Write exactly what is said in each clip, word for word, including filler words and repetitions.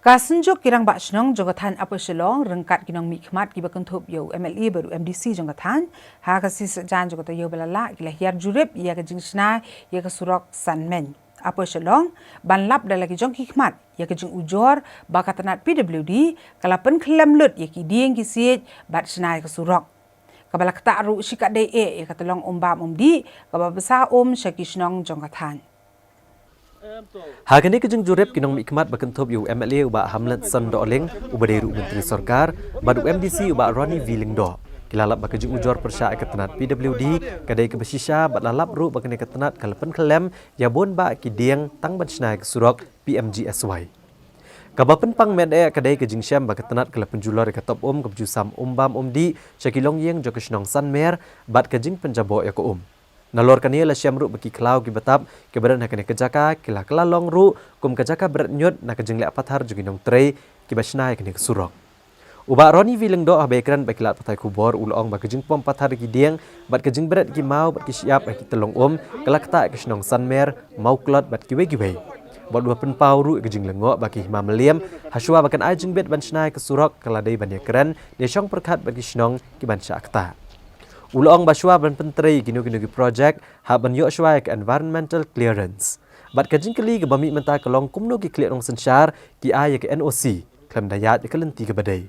Ka Synjuk ki Rangbah Shnong jong ka thaiñ Upper Shillong ryngkat ki nongmihkhmat kiba kynthup ïa u M L A bad u M D C jong ka thaiñ, ha ka sngi Saitjaiñ jong ka taïew ba la lah, ki la hiar jurip ïa ka jingshna ïa ka surok Sanmeiñ, Upper Shillong, ban lap da la ki jong ki khmat ïa ka jingujor ba ka tnat P W D ka la pynkhyllem lut ïa ki dieng ki siej bad shna ïa ka surok, kaba la ktah ruh shikatdei eh ïa ka tyllong um bam um dih kaba bsa um sha ki shnong jong ka thaiñ. Ha kane ka jingjurip, ki nongmihkhmat ba kynthup ïa u M L A u Bah Hamletson Dohling, uba dei ruh u Myntri Sorkar, bad u M D C u Bah Ronnie V Lyngdoh, ki la lap ba ka jingujor pyrshah ïa ka tnat P W D ka dei kaba shisha, bad la lap ruh ba kane ka tnat ka la pynkhyllem ïa bun bah ki dieng tang ban shna ïa ka surok P M G S Y. Kaba pynpang met eh ka dei ka jingshem ba ka tnat ka la pynjulor ïa ka top um kaba ju sam um bam um dih sha ki longïing jong ka shnong Sanmer, bad ka jingpynjaboh ïa ka um. Nalor kane, la shem ruh ba ki khlaw kiba tap kiba don ha kane ka jaka ki la kylla long ruh kum ka jaka bret ñiut na ka jingleh pathar jong ki nongtrei kiba shna ïa kane ka surok. U Bah Ronnie V Lyngdoh, haba ïakren bad ki lad pathai khubor, u la ong ba ka jingpom pathar ïa ki dieng bad ka jingbret ïa ki maw bad ki shyiap ha ki tyllong um ka la ktah ïa ka shnong Sanmer, Mawklot bad kiwei kiwei. Bad u la pynpaw ruh ïa ka jinglyngngoh ba ka Hima Mylliem, ha shuwa ba kan ai jingbit ban shna ïa ka surok, ka la dei ban ïakren ne shong pyrkhat bad ki shnong ki ban shah ktah. U la ong ba shuwa ban pyntrei ïa kino kino ki projek, hap ban ïoh shuwa ïa ka environmental clearance. Bad ka jingkylli kaba mih mynta ka long kumno ki khlieh nongsynshar ki ai ïa ka N O C khlem da ïaid ïa ka lynti kaba dei.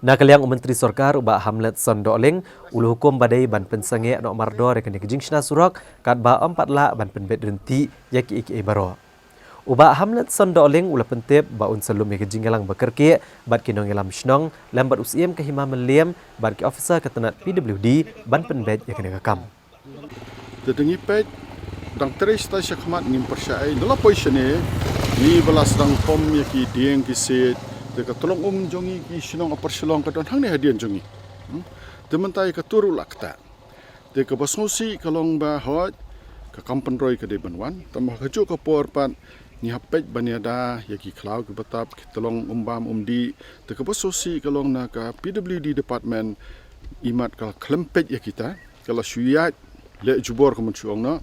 Na ka liang u Myntri Sorkar u Bah Hamletson Dohling u la hukum ba dei ban pynsangeh noh mardor ïa kane ka jingshna surok, katba ym pat lah ban pynbeit ryntih ïa kiei kiei baroh. U Bah Hamletson Dohling u la pyntip ba un sa lum ïa ka jingïalang ba kyrkieh bad ki nongïalam shnong lem bad u Syiem ka Hima Mylliem bad ki officer ka tnat P W D ban pynbeit ïa kane ka kam. Te dang ngi peit, dang trei stai sha khmat, ngim pyrshah ei, da la poi shane, ngi ba la sdang pom ïa ki dieng ki siej, te ka tyllong um jong ngi ki shnong Upper Shillong ka don hangne hadien jong ngi. Hmm? Te mynta ïa ka tur u la ktah. Te kaba sngewsih ka long ba hooid, ka kam pynroi ka dei ban wan, tangba ha kajuh ka por pat, ngi hap peit ban ïada ïa ki khlaw kiba tap, ki tyllong um bam um dih, te kaba sngewsih ka long na ka P W D department, imat ka khlem peit ïa kita, ka la shu ïaid leh jubor, ka mut shu ong noh,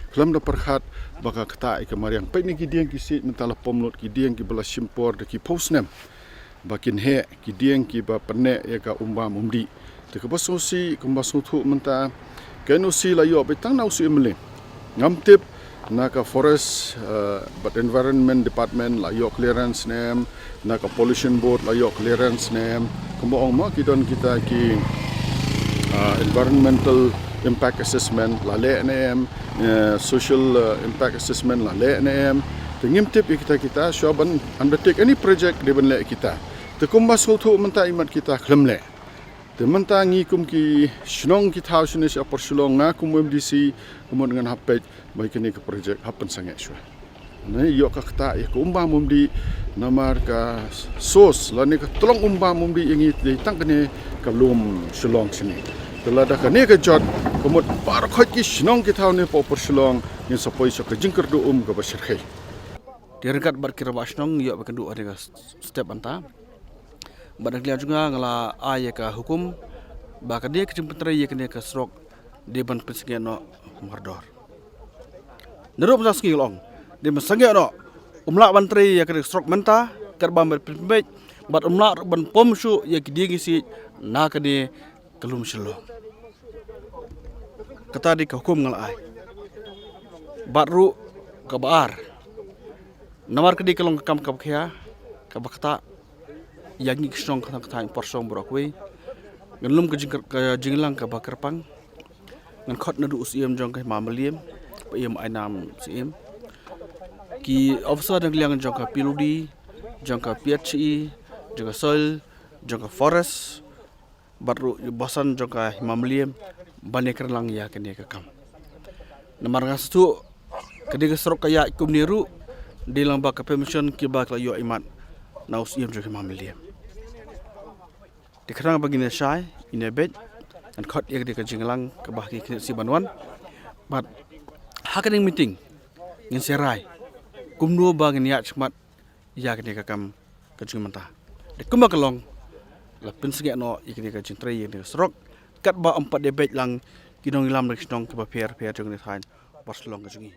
khlem da pyrkhat ba ka ktah ïa ka mariang. Peit na ki dieng ki siej mynta la pom lut, ki dieng kiba la shim por da ki phew snem ba kin heh, ki dieng kiba pynneh ïa ka um bam um dih. Te kaba sngewsih, kumba sngewthuh mynta, ka N O C la ïoh beit tang na u Syiem Mylliem. Ngam tip na ka Forest, eh, bad Environment Department la ïoh clearance ne em, na ka Pollution Board la ïoh clearance ne em. Kumba ong mo, ki don kita ki, ah, environmental impact assessment la leh ne em, eh, social, eh, impact assessment la leh ne em. Te ngim tip ïa kita kita, shuwa ban undertake any project dei ban leh kita. Te kumba sngewthuh mynta imat kita khlem leh. Te mynta ngi kum ki shnong ki thaw shane sha Upper Shillong, nga kum M D C, ka mut ngan hap peit ba ïa kane ka project hap pynsangeh shuwa. Ne ïoh ka ktah ïa ka um bam um dih, namar ka source lane ka tyllong um bam um dih ïa ngi dei tang kane ka lum Shillong shane. Te lada kane ka jot, ka mut baroh khoit ki shnong ki thaw ne hapoh Upper Shillong ngin sa poi sha ka jingkyrduh um kaba shyrkhei. Te ryngkat bad ki rangbah shnong ïoh ba kynduh ha kane ka step mynta. Bad na ka liang jong nga, nga la ai ïa ka hukum ba ka dei ka jingpyntrei ïa kane ka surok dei ban pynsangeh noh mardor. Naduh mynta sngi, nga la ong, dei ban sangeh noh. Um lah ban trei ïa kane ka surok mynta katba ym pynbeit, bad um lah ruh ban pom shuh ïa ki dieng ki siej na kane ka lum Shillong. Kata dei ka hukum nga la ai. Bad ruh kaba ar, namar ka dei ka long ka kam kaba khia, kaba ktah ïa ngi ki shnong ka thaiñ Upper Shillong baroh kawei, ngan lum ka jing, ka jingïalang kaba kyrpang. Ngan khot naduh u Syiem jong ka Hima Mylliem, ba ïa ai nam Syiem, ki officer na ka liang jong ka P W D, jong ka P H E, jong ka Soil, jong ka Forest, bad ruh ïa u basan jong ka Hima Mylliem ban ïakren lang ïa kane ka kam. Namar nga sngewthuh ka dei ka surok ka ïaid kumne ruh dei lang bad ka permission kiba ka la ïoh imat na u Syiem jong ka Hima Mylliem. Te khnang ba ngin ïa shai, ngin ïa beit, ngan khot ïa ka dei ka jingïalang kaba ha ki khyndiat sngi ban wan. Bad ha kane ka meeting ngin sa rai kumno ba ngin ïaid shakhmat ïa kane ka kam ka jong ngi mynta. Te kumba ka long, la pynsangeh noh ïa kane ka jingtrei ïa kane ka surok katba ym pat dei beit lang ki nongïalam na ki shnong kiba pher pher jong kane ka thaiñ Upper Shillong ka jong ngi.